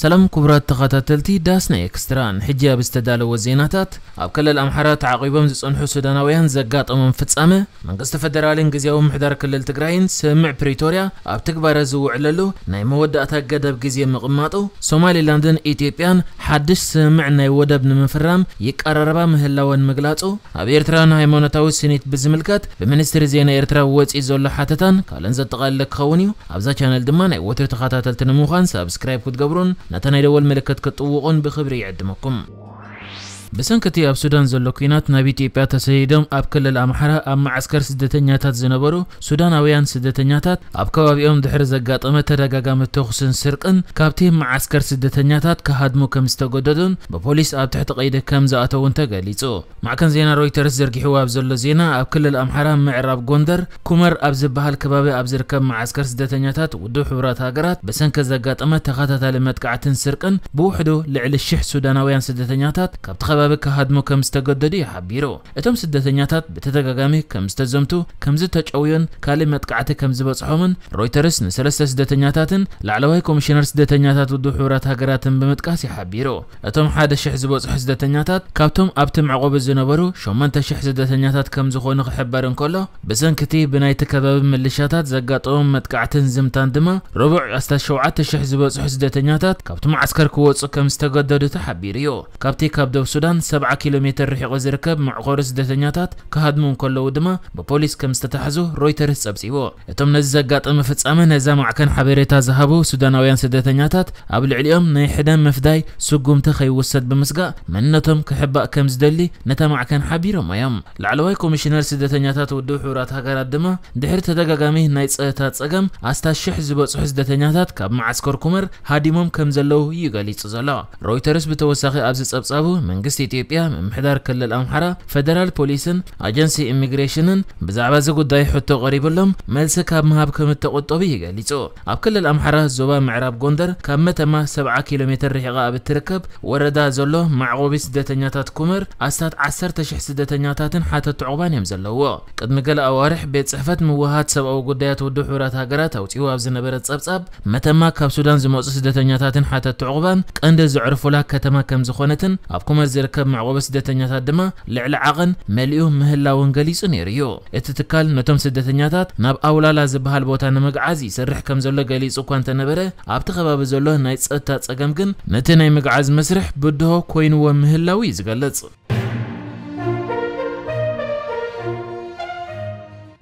ሰላም ክቡራት ተኸታተልቲ ዳስና ኤክስትራ፣ ንሕጂ ኣብ ዝተዳለወ ዜናታት፣ ኣብ ክልል ኣምሓራ ተዓቒቦም ዝጸንሑ ሱዳናውያን ዘጋጠሞም ፍጻመ፣ መንግስቲ ፈደራልን ግዝያዊ ምምሕዳር ክልል ትግራይን ስምምዕ ፕሪቶርያ ኣብ ትግባረ ዝውዕለሉ ናይ መወዳእታ ገደብ ግዜ ምቕማጡ፣ ሶማሊላንድን ኢትዮጵያን ሓድሽ ስምምዕ ናይ ወደብ ንምፍራም ይቀራረባ ምህላወን ምግላጹ፣ ኣብ ኤርትራ ንሃይማኖታዊ ስኒት ብዝምልከት ብሚኒስትሪ ዜና ኤርትራ ወጺኡ ዘሎ ሓተታን ካልእን ዘጠቓለለ ክኸውን እዩ። ኣብዛ ቻነል ድማ ናይ ወትሩ ተኸታተልቲ ንምዃን ሳብስክራይብ ክትገብሩን ነታ ናይ ደወል ምልክት ክትጥውቑን ብኽብሪ ይዕድመኩም። ብሰንኪ እቲ ኣብ ሱዳን ዘሎ ኲናት ናብ ኢትዮጵያ ተሰዲዶም ኣብ ክልል ኣምሓራ ኣብ መዓስከር ስደተኛታት ዝነበሩ ሱዳናውያን ስደተኛታት፣ ኣብ ከባቢኦም ድሕሪ ዘጋጠመ ተደጋጋሚ ተኹስን ስርቅን፣ ካብቲ መዓስከር ስደተኛታት ክሃድሙ ከም ዝተገደዱን ብፖሊስ ኣብ ትሕቲ ቀይዲ ከም ዝኣተውን ተገሊጹ። ማዕከን ዜና ሮይተርስ ዘርጊሕዎ ኣብ ዘሎ ዜና፣ ኣብ ክልል ኣምሓራ ምዕራብ ጎንደር ኩመር ኣብ ዝበሃል ከባቢ ኣብ ዝርከብ መዓስከር ስደተኛታት ውድብ ሕቡራት ሃገራት ብሰንኪ ዘጋጠመ ተኸታታሊ መጥቃዕትን ስርቅን ብውሕዱ ልዕሊ ሽሕ ሱዳናውያን ስደተኛታት ካብቲ ከባቢ ክሃድሙ ከም ዝተገደዱ እዩ ሓቢሩ። እቶም ስደተኛታት ብተደጋጋሚ ከም ዝተዘምቱ፣ ከም ዝተጨውዮን ካልእ መጥቃዕቲ ከም ዝበጽሖምን ሮይተርስ ንሰለስተ ስደተኛታትን ላዕለዋይ ኮሚሽነር ስደተኛታት ውድብ ሕቡራት ሃገራትን ብምጥቃስ ይሓቢሩ። እቶም ሓደ ሽሕ ዝበጽሑ ስደተኛታት ካብቶም ኣብቲ መዕቆቢ ዝነበሩ ሸሞንተ ሽሕ ስደተኛታት ከም ዝኾኑ ክሕበር እንከሎ፣ ብሰንኪ እቲ ብናይቲ ከባቢ ምልሻታት ዘጋጠሞም መጥቃዕትን ዝምታን ድማ ርቡዕ ኣስታት ሸውዓተ ሽሕ ዝበጽሑ ስደተኛታት ካብቲ መዓስከር ክወጹ ከም ዝተገደዱ ተሓቢሩ እዩ። ካብቲ ካብ ደቡብ ሱዳን ሰብዓ ኪሎ ሜትር ርሒቑ ዝርከብ መዕቆሪ ስደተኛታት ክሃድሙ እንከለዉ ድማ ብፖሊስ ከም ዝተታሕዙ ሮይተርስ ጸብጺቡ። እቶም ነዚ ዘጋጠመ ፍጻመ ነዛ ማዕከን ሓበሬታ ዝሃቡ ሱዳናውያን ስደተኛታት፣ ኣብ ልዕሊኦም ናይ ሕደን ምፍዳይ ስጉምቲ ከይውሰድ ብምስጋእ፣ መንነቶም ክሕባእ ከም ዝደሊ ነታ ማዕከን ሓቢሮም እዮም። ላዕለዋይ ኮሚሽነር ስደተኛታት ውድብ ሕቡራት ሃገራት ድማ፣ ድሕሪ ተደጋጋሚ ናይ ጸጥታ ጸገም፣ ኣስታት ሽሕ ዝበጽሑ ስደተኛታት ካብ መዓስከር ኩመር ሃዲሞም ከም ዘለዉ እዩ ገሊጹ ዘሎ። ሮይተርስ ብተወሳኺ ኣብዚ ጸብጻቡ፣ መንግስቲ ኢትዮጵያ፣ ምምሕዳር ክልል ኣምሓራ፣ ፈደራል ፖሊስን ኣጀንሲ ኢሚግሬሽንን ብዛዕባ እዚ ጉዳይ ሕቶ ቀሪብሎም፣ መልሲ ካብ ምሃብ ከም እተቖጠቡ እዩ ገሊጹ። ኣብ ክልል ኣምሓራ ዞባ ምዕራብ ጎንደር ካብ መተማ ሰብዓ ኪሎ ሜትር ርሒቓ ኣብ እትርከብ ወረዳ ዘሎ መዕቆቢ ስደተኛታት ኩመር ኣስታት ዓሰርተ ሽሕ ስደተኛታትን ሓተቲ ዑቕባን እዮም ዘለውዎ። ቅድሚ ገለ ኣዋርሕ ቤት ጽሕፈት ምውሃት ሰብኣዊ ጉዳያት ውድብ ሕቡራት ሃገራት ኣውጺኡ ኣብ ዝነበረ ጸብጻብ፣ መተማ ካብ ሱዳን ዝመጹ ስደተኛታትን ሓተቲ ዑቕባን ቀንዲ ዘዕርፉላ ከተማ ከም ዝኾነትን ኣብ ኩመር ዝርከብ መዕቆቢ ስደተኛታት ድማ ልዕሊ ዓቐን መሊኡ ምህላውን ገሊጹ ነይሩ እዩ። እቲ ትካል ነቶም ስደተኛታት ናብ ኣውላላ ዝበሃል ቦታ ንምግዓዝ ይሰርሕ ከም ዘሎ ገሊጹ እኳ እንተነበረ፣ ኣብቲ ከባቢ ዘሎ ናይ ጸጥታ ጸገም ግን ነቲ ናይ ምግዓዝ መስርሕ ብድሆ ኮይንዎ ምህላው እዩ ዝገልጽ።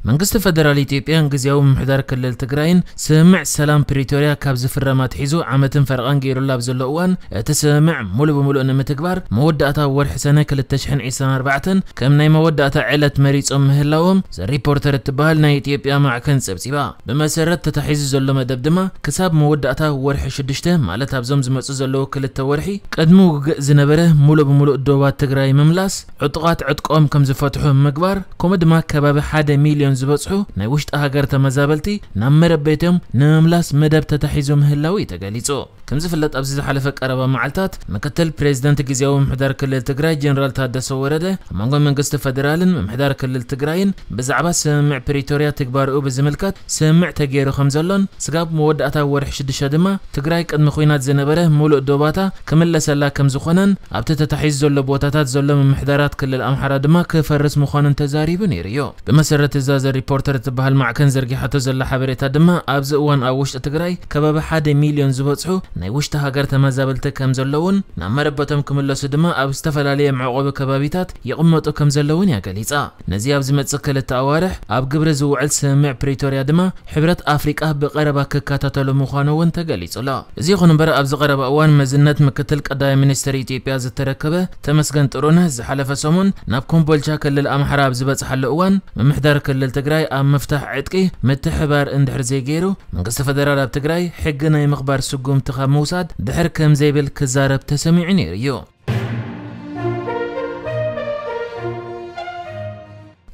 መንግስቲ ፈደራል ኢትዮጵያን ግዝያዊ ምምሕዳር ክልል ትግራይን ስምምዕ ሰላም ፕሪቶርያ ካብ ዝፍረም ኣትሒዙ ዓመትን ፈረቓን ገይሩሉ ኣብ ዘሎ እዋን፣ እቲ ስምምዕ ሙሉእ ብሙሉእ ንምትግባር መወዳእታ ወርሒ ሰነ ክልተ ሽሕን ዕስራን ኣርባዕተን ከም ናይ መወዳእታ ዕለት መሪጾም ምህላዎም ዘ ሪፖርተር እትበሃል ናይ ኢትዮጵያ ማዕከን ጸብጺባ። ብመሰረት ተታሒዙ ዘሎ መደብ ድማ፣ ክሳብ መወዳእታ ወርሒ ሽዱሽተ፣ ማለት ኣብዞም ዝመጹ ዘለዉ ክልተ ወርሒ፣ ቅድሚ ውግእ ዝነበረ ሙሉእ ብሙሉእ ዶባት ትግራይ ምምላስ፣ ዕጡቓት ዕጥቆም ከም ዝፈትሑ ምግባር፣ ከምኡ ድማ ከባቢ ሓደ ሚልዮን ዝበጽሑ ናይ ውሽጢ ሃገር ተመዛበልቲ ናብ መረበይቶም ንምምላስ መደብ ተታሒዙ ምህላው እዩ ተገሊጹ። ከም ዝፍለጥ፣ ኣብዚ ዝሓለፈ ቀረባ መዓልታት ምክትል ፕሬዚደንት ግዝያዊ ምምሕዳር ክልል ትግራይ ጀነራል ታደሰ ወረደ፣ ኣብ መንጎ መንግስቲ ፈደራልን ምምሕዳር ክልል ትግራይን ብዛዕባ ስምምዕ ፕሪቶርያ ትግባርኡ ብዝምልከት ስምምዕ ተገይሩ ከም ዘሎን፣ ስጋብ መወዳእታ ወርሒ ሽዱሽተ ድማ ትግራይ ቅድሚ ኲናት ዝነበረ ሙሉእ ዶባታ ክምለሰላ ከም ዝኾነን፣ ኣብቲ ተታሒዙ ዘሎ ቦታታት ዘሎ ምምሕዳራት ክልል ኣምሓራ ድማ ክፈርስ ምዃኑን ተዛሪቡ ነይሩ እዩ። ብመሰረት እዛ ዘ ሪፖርተር እትበሃል ማዕከን ዘርጊሓቶ ዘላ ሓበሬታ ድማ፣ ኣብዚ እዋን ኣብ ውሽጢ ትግራይ ከባቢ ሓደ ሚልዮን ዝበጽሑ ናይ ውሽጢ ሃገር ተመዛበልቲ ከም ዘለውን፣ ናብ መረበቶም ክምለሱ ድማ ኣብ ዝተፈላለየ መዕቆቢ ከባቢታት ይቕመጡ ከም ዘለውን እያ ገሊጻ። ነዚ ኣብ ዝመጽእ ክልተ ኣዋርሕ ኣብ ግብሪ ዝውዕል ስምምዕ ፕሪቶርያ ድማ፣ ሕብረት ኣፍሪቃ ብቐረባ ክከታተሎ ምዃኑ እውን ተገሊጹ ኣሎ። እዚ ይኹን እምበር፣ ኣብዚ ቀረባ እዋን መዝነት ምክትል ቀዳማይ ሚኒስትር ኢትዮጵያ ዝተረከበ ተመስገን ጥሩነህ ዝሓለፈ ሰሙን ናብ ኮምቦልቻ ክልል ኣምሓራ ኣብ ዝበጽሓሉ እዋን፣ ምምሕዳር ክልል ትግራይ ኣብ ምፍታሕ ዕጥቂ ምትሕባር እንድሕር ዘይገይሩ፣ መንግስቲ ፈደራል ኣብ ትግራይ ሕጊ ናይ ምኽባር ስጉምቲ ካብ ምውሳድ ድሕር ከም ዘይብል ክዛረብ ተሰሚዑ ነይሩ እዩ።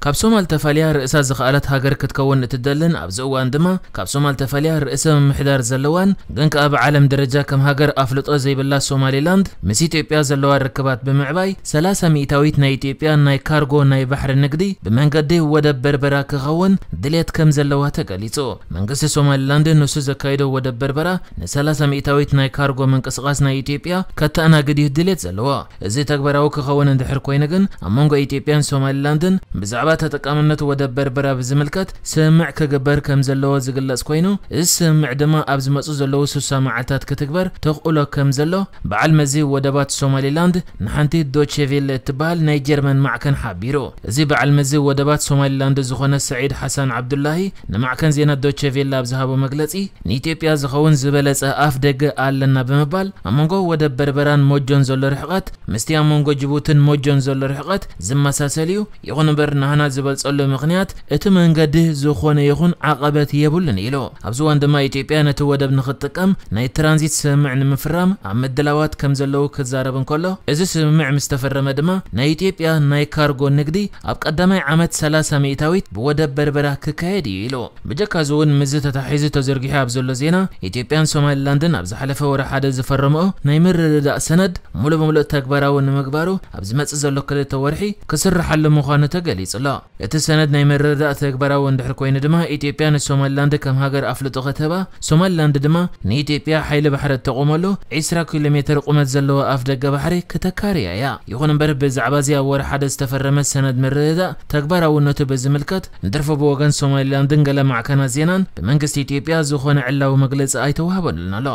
ካብ ሶማል ተፈልያ ርእሳ ዝኸኣለት ሃገር ክትከውን እትደልን ኣብዚ እዋን ድማ ካብ ሶማል ተፈልያ ርእሰ ምምሕዳር ዘለዋን ግን ከኣ ብዓለም ደረጃ ከም ሃገር ኣፍልጦ ዘይብላ ሶማሊላንድ ምስ ኢትዮጵያ ዘለዋ ርክባት ብምዕባይ ሰላሳ ሚእታዊት ናይ ኢትዮጵያ ናይ ካርጎ ናይ ባሕሪ ንግዲ ብመንገዲ ወደብ በርበራ ክኸውን ድሌት ከም ዘለዋ ተገሊጹ። መንግስቲ ሶማሊላንድ ንሱ ዘካይዶ ወደብ በርበራ ን30 ሚእታዊት ናይ ካርጎ ምንቅስቓስ ናይ ኢትዮጵያ ከተኣናግድ እዩ ድሌት ዘለዎ። እዚ ተግባራዊ ክኸውን እንድሕር ኮይኑ ግን ኣብ መንጎ ኢትዮጵያን ሶማሊላንድን ብዛዕባ ተጠቃምነት ወደብ በርበራ ብዝምልከት ስምምዕ ክግበር ከም ዘለዎ ዝግለጽ ኮይኑ፣ እዚ ስምምዕ ድማ ኣብ ዝመጹ ዘለዉ ስሳ መዓልታት ክትግበር ተኽእሎ ከም ዘሎ በዓል መዚ ወደባት ሶማሊላንድ ንሓንቲ ዶቼ ቬለ እትበሃል ናይ ጀርመን ማዕከን ሓቢሩ። እዚ በዓል መዚ ወደባት ሶማሊላንድ ዝኾነ ሰዒድ ሓሳን ዓብዱላሂ ንማዕከን ዜና ዶቼ ቬለ ኣብ ዝሃቦ መግለጺ፣ ንኢትዮጵያ ዝኸውን ዝበለጸ ኣፍ ደገ ኣለና ብምባል፣ ኣብ መንጎ ወደብ በርበራን ሞጆን ዘሎ ርሕቐት ምስቲ ኣብ መንጎ ጅቡትን ሞጆን ዘሎ ርሕቐት ዝመሳሰል እዩ። ይኹን እምበር ናህና ዝበልጸሉ ምኽንያት እቲ መንገዲ ዝኾነ ይኹን ዓቐበት የብሉን ኢሉ። ኣብዚ እዋን ድማ ኢትዮጵያ ነቲ ወደብ ንኽትጥቀም ናይ ትራንዚት ስምምዕ ንምፍራም ኣብ ምድላዋት ከም ዘለዉ ክዛረብ እንከሎ፣ እዚ ስምምዕ ምስ ተፈረመ ድማ ናይ ኢትዮጵያ ናይ ካርጎ ንግዲ ኣብ ቀዳማይ ዓመት ሰላሳ ሚእታዊት ብወደብ በርበራ ክካየድ እዩ ኢሉ። ብጀካ እዚ እውን ምስዚ ተታሒዙ ተዘርጊሑ ኣብ ዘሎ ዜና፣ ኢትዮጵያን ሶማሊላንድን ኣብ ዝሓለፈ ወርሒ ሓደ ዝፈረምኦ ናይ ምርድዳእ ሰነድ ሙሉእ ብምሉእ ተግባራዊ ንምግባሩ ኣብ ዝመጽእ ዘሎ ክልተ ወርሒ ክስርሓሉ ምዃኑ ተገሊጹ ኣሎ። እቲ ሰነድ ናይ ምርድዳእ ተግባራዊ እንድሕር ኮይኑ ድማ ኢትዮጵያ ንሶማሊላንድ ከም ሃገር ኣፍልጦ ክትህባ፣ ሶማሊላንድ ድማ ንኢትዮጵያ ሓይሊ ባሕሪ እተቑመሉ ዒስራ ኪሎ ሜትር ቁመት ዘለዎ ኣፍ ደገ ባሕሪ ክተካርያ እያ። ይኹን እምበር ብዛዕባ እዚ ኣብ ወርሒ ሓደ ዝተፈረመ ሰነድ ምርድዳእ ተግባራውነቱ ብዝምልከት ንድርፎ ብወገን ሶማሊላንድን ገለ ማዕከናት ዜናን ብመንግስቲ ኢትዮጵያ ዝኾነ ዕላዊ መግለጺ ኣይተዋህበሉን ኣሎ።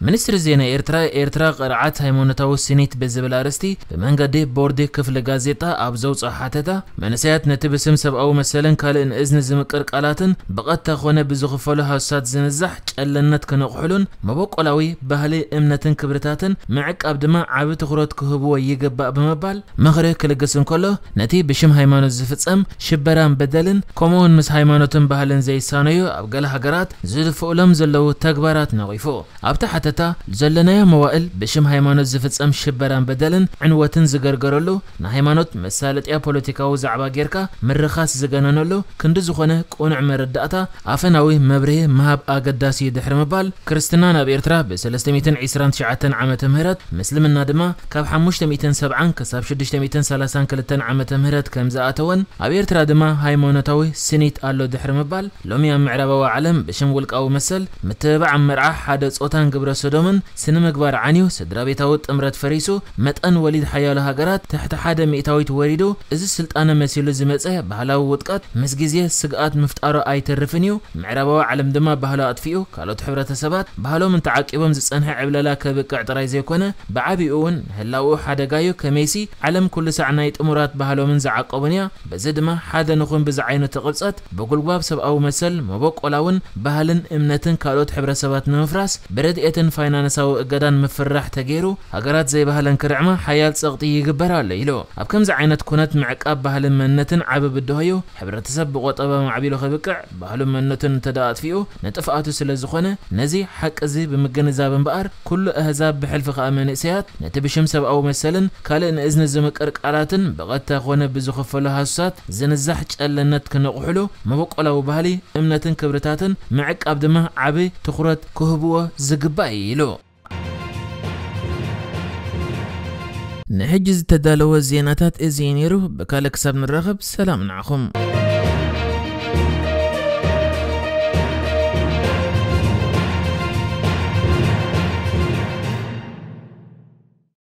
ሚኒስትሪ ዜና ኤርትራ፣ ኤርትራ ቅርዓት ሃይማኖታዊ ስኒት ብዝብል ኣርእስቲ ብመንገዲ ቦርዲ ክፍሊ ጋዜጣ ኣብ ዘውፅኦ ሓተታ፣ መንእሰያት ነቲ ብስም ሰብኣዊ መሰልን ካልእ ንእዝኒ ዝምቅር ቃላትን ብቐጥታ ኮነ ብዝኽፈሉ ሃሱሳት ዝንዛሕ ጨለነት ክነቕሕሉን መበቆላዊ ባህሊ፣ እምነትን ክብርታትን ምዕቃብ ድማ ዓቢ ትኹረት ክህብዎ ይግባእ ብምባል ምኽሪ ክልግስ እንከሎ፣ ነቲ ብሽም ሃይማኖት ዝፍጸም ሽበራን በደልን ከምኡውን ምስ ሃይማኖትን ባህልን ዘይሳነዩ ኣብ ገለ ሃገራት ዝድፍኡሎም ዘለዉ ተግባራት ነቒፉ። ኣብቲ ሓተታ፣ ዘለናዮ መዋእል ብሽም ሃይማኖት ዝፍጸም ሽበራን በደልን ዕንወትን ዝገርገረሉ፣ ንሃይማኖት መሳለጥያ ፖለቲካዊ ዛዕባ ጌርካ ምርኻስ ዝገነነሉ ክንዲ ዝኾነ ቅኑዕ መረዳእታ ኣፈናዊ መብርሂ ምሃብ ኣገዳሲ እዩ ድሕሪ ምባል፣ ክርስትና ናብ ኤርትራ ብ329 ዓመተ ምህረት፣ ምስልምና ድማ ካብ ሓሙሽተ ሚእትን ሰብዓን ክሳብ ሽዱሽተ ሚእትን ሰላሳን ክልተን ዓመተ ምህረት ከም ዝኣተወን፣ ኣብ ኤርትራ ድማ ሃይማኖታዊ ስኒት ኣሎ ድሕሪ ምባል፣ ሎሚ ኣብ ምዕራባዊ ዓለም ብሽም ውልቃዊ መሰል፣ ምትብባዕ ኣብ መርዓ ሓደ ጾታን ግብረ ሰዶምን ስነ ምግባር ዓንዩ፣ ስድራ ቤታዊ ጥምረት ፈሪሱ፣ መጠን ወሊድ ሓያሎ ሃገራት ትሕቲ ሓደ ሚእታዊት ወሪዱ፣ እዚ ስልጣነ መሲሉ ዝመጸ ባህላዊ ውድቀት ምስ ግዜ ስግኣት ምፍጣሩ ኣይተርፍን እዩ። ምዕራባዊ ዓለም ድማ ባህሉ ኣጥፊኡ፣ ካልኦት ሕብረተሰባት ባህሎም እንተዓቂቦም ዝጸንሐ ዕብለላ ከብቅዕ ጥራይ ዘይኮነ፣ ብዓቢኡ እውን ንህላውኡ ሓደጋ እዩ። ከመይሲ ዓለም ኩሉ ሳዕ ናይ ጥሙራት ባህሎምን ዝዓቀቡን እያ። በዚ ድማ ሓደ ንኹን ብዝዓይነቱ ቅብጸት ብጉልባብ ሰብኣዊ መሰል፣ መበቆላውን ባህልን እምነትን ካልኦት ሕብረተሰባት ንምፍራስ ብረድኤትን ፋይናንሳዊ እገዳን ምፍርራሕ ተገይሩ፣ ሃገራት ዘይባህለን ክርዕማ ሓያል ጸቕጢ ይግበር ኣሎ ኢሉ። ኣብ ከምዚ ዓይነት ኩነት ምዕቃብ ባህልን መንነትን ዓቢ ብድሆ እዩ። ሕብረተሰብ ብቆጠባ ማዕቢሉ ከብቅዕ ባህሉን መንነቱን እንተ ደኣ ኣጥፊኡ ንጥፍኣቱ ስለ ዝኾነ፣ ነዚ ሓቂ እዚ ብምግንዛብ እምበኣር፣ ኩሉ ኣህዛብ ብሕልፊ ከኣ መንእሰያት ነቲ ብሽም ሰብኣዊ መሰልን ካልእ ንእዝኒ ዝምቅር ቃላትን ብቐጥታ ኮነ ብዝኽፈሉ ሃሱሳት ዝንዛሕ ጨለነት ክነቕሕሉ መበቆላዊ ባህሊ፣ እምነትን ክብርታትን ምዕቃብ ድማ ዓቢ ትኹረት ክህብዎ ዝግባእ እዩ ኢሉ። ንሕጂ ዝተዳለወ ዜናታት እዚ እዩ ነይሩ። ብካልእ ክሳብ ንራኸብ ሰላም ንዓኹም።